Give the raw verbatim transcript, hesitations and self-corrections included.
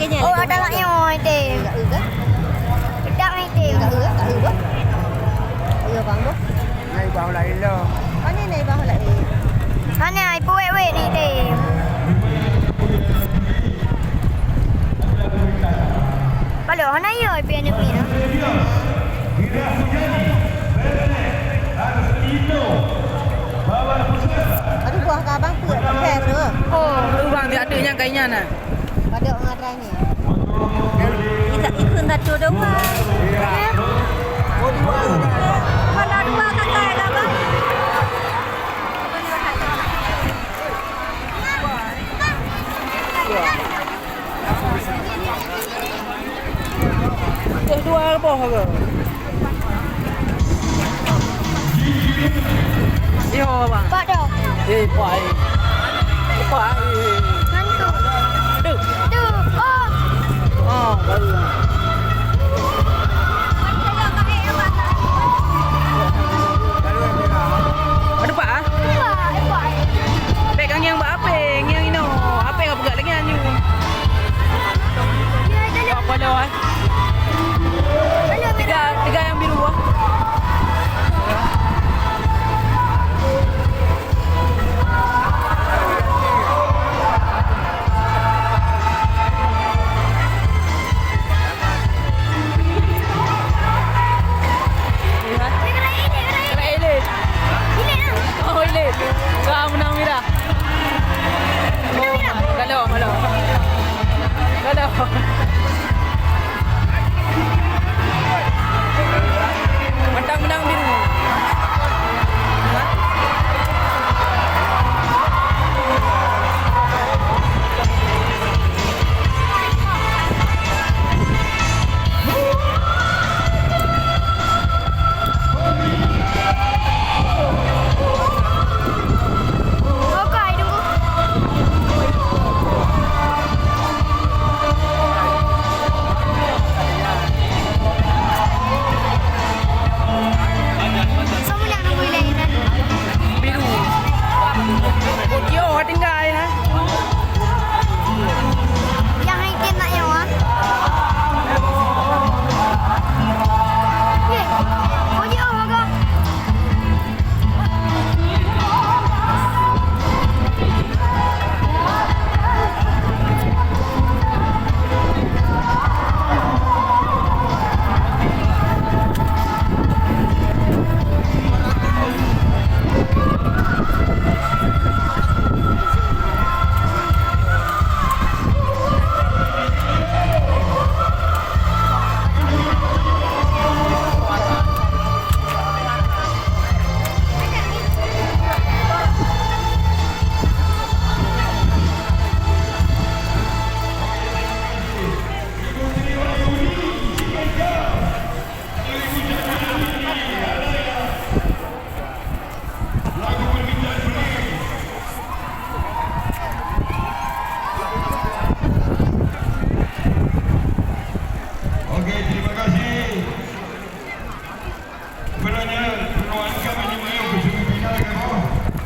Oh, ada lak nyoe, Tim. Sedap ni, Tim. Nai bah lain lah. Mana nai bah lain? Mana ibu wet-wet ni, Tim? Kalau hana ya, ibu anak ni. Aduh, buah ka abang peuet, sampai terus. Oh, tu bang, dia ada yang kainya nah. Padok ngadai ni. Kita ikut satu dua. Mana dua kakak abang? Teh dua boh ke? Yo, bang. Pak dah. Eh, pak, eh. Pak, eh. Hantu. Aduh. Aduh. Oh. Oh, baru. Aduh, pak, ah. Bek kang yang bak ape? Yang ino. Ape kau peugah lagi anjing? Apa dah, eh? Tiga, tiga yang biru, ah. Kena eleh. Oh, eleh. Wah, menang merah. Kalau, kalau. Kalau.